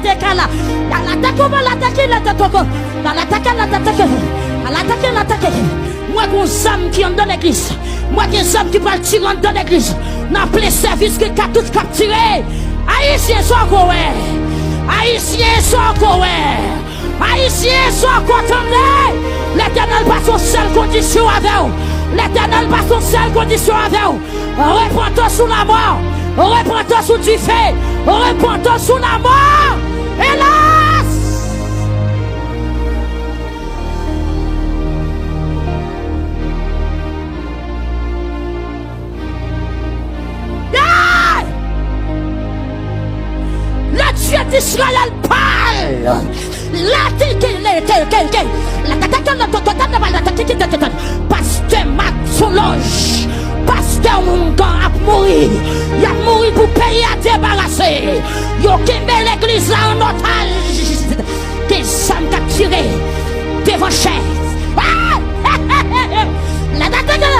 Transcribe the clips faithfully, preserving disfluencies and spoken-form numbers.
Te ka la. Al atake w, al atake, al atake w. Al atake, al atake. Al atake, al atake. Mwen gen zam ki anndan legliz. Mwen gen zam ki pral tire anndan legliz. Nan plen sèvis gen katouch k ap tire. Ayisyen, sa w ko wè? Ayisyen, sa w ko wè? Ayisyen, sa w ko tande? Letènèl pase yon sèl kondisyon avè w. Letènèl pase yon sèl kondisyon avè w. Repentance ou la mort. Repentance ou dife. Repentance ou la mort. Hélas! Hey! Le Dieu d'Israël parle. La te ke le ke ke ke. La ta ta ke le to to ta ta la ta ke ke ta ta ta. Pastè Mak Solange. Pastè Oungan ap mouri. Y ap mouri pou peyi a debarase. Yo kenbe legliz la an otaj. Gen zam k ap tire devan chè. Ah! La ta ta ke.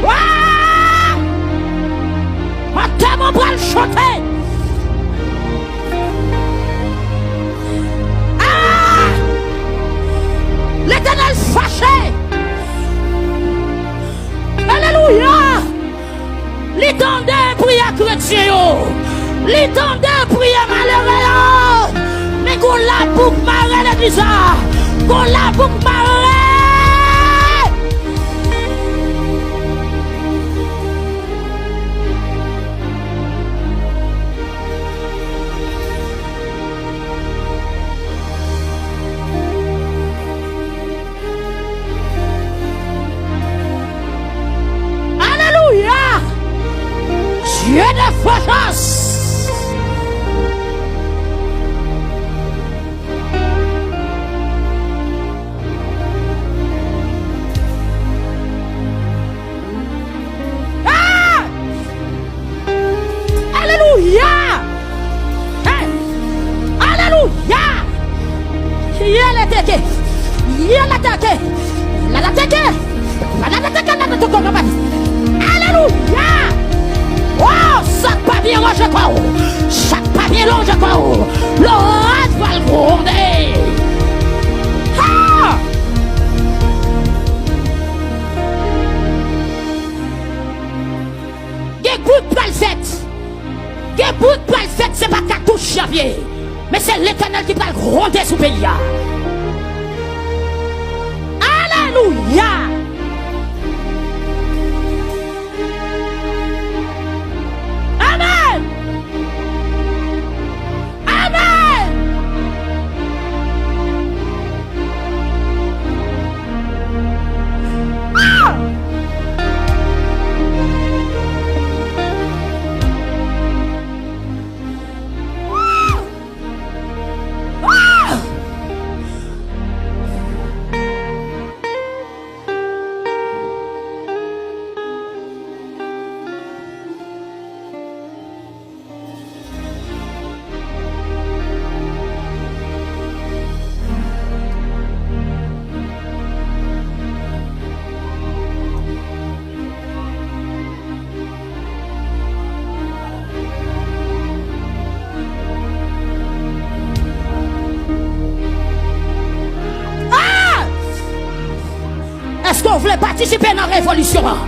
Ah! Antèman pral chante. Ah! Letènèl fache. Alelouya! Li tande priyè kretyen yo. Li tande priyè malere yo. Men gon labouk mare legliz la. Gon labouk mare. Alelouya! Dieu de vengeance! Ah! Alelouya! Hey! Alelouya! Yeleteke! Yeleteke! Lalateke! Lalateke! Lalateke! Alelouya! Oh, sa k pa byen ranje kò w! Sa k pa byen ranje kò w! Loraj pral gwonde! Ha! Gen bri k pral fèt. Gen bri k pral fèt, se pa katouch y ap ye. Men se Letènèl ki pral gwonde sou peyi a. Alelouya! Amèn! Amèn! Ah! Ah! Ah! Ah! Èske w vle patisipe nan revolisyon an?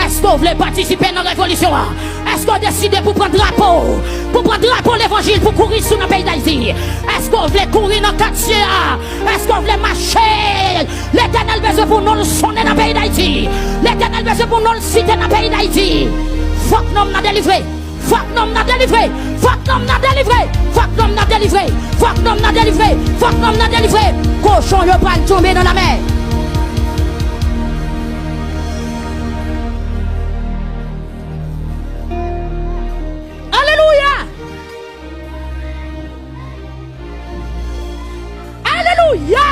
Èske w vle patisipe nan revolisyon an? Èske w deside pou pran drapo, pou pran drapo levanjil pou kouri sou nan peyi Dayiti? Èske w vle kouri nan katye a? Èske w vle mache? Letènèl bezwen pou non l sonnen nan peyi Dayiti. Letènèl bezwen pou non l site nan peyi Dayiti. Fòk nonm nan delivre. Fòk nonm nan delivre! Fòk nonm nan delivre! Fòk nonm nan delivre! Fòk nonm nan delivre! Fòk nonm nan delivre! Kochon yo pral tonbe nan lanmè! Alelouya! Alelouya!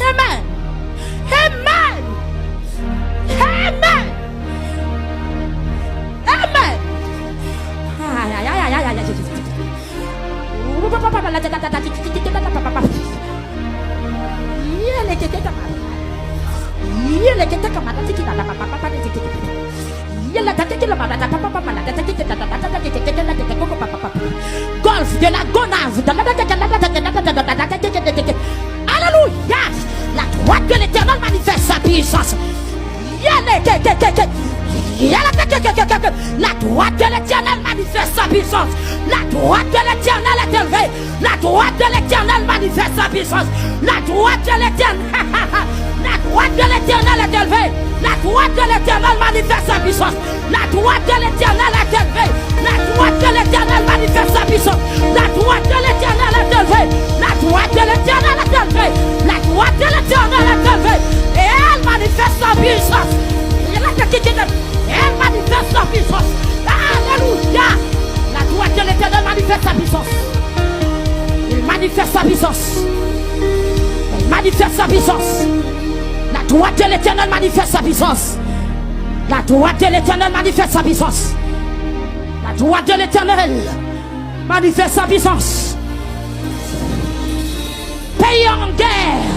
Amen! Amen! Amen! Amen! Ay, ay, ay, ay, ay, ay, ay, ay, ay, ay. De la Gonâve. Alléluia. La droite de l'Éternel manifeste sa puissance. La droite de l'Éternel manifeste sa puissance. La droite de l'Éternel est élevée. La droite de l'Éternel manifeste sa puissance. La droite de l'Éternel. La droite de l'Éternel est élevée. La droite de l'Éternel manifeste sa puissance. La droite de l'Éternel est élevée. La droite de l'Éternel manifeste sa puissance. La droite de l'Éternel est élevée. La droite de l'Éternel est élevée. La droite de l'Éternel est élevée. Et elle manifeste sa puissance. Elle manifeste sa puissance. Alléluia. La droite de l'Éternel manifeste sa puissance. Il manifeste sa puissance. Il manifeste sa puissance. La droite de l'Éternel manifeste sa puissance. La droite de l'Éternel manifeste sa puissance. La droite de l'Éternel manifeste sa puissance. Peyi an gè.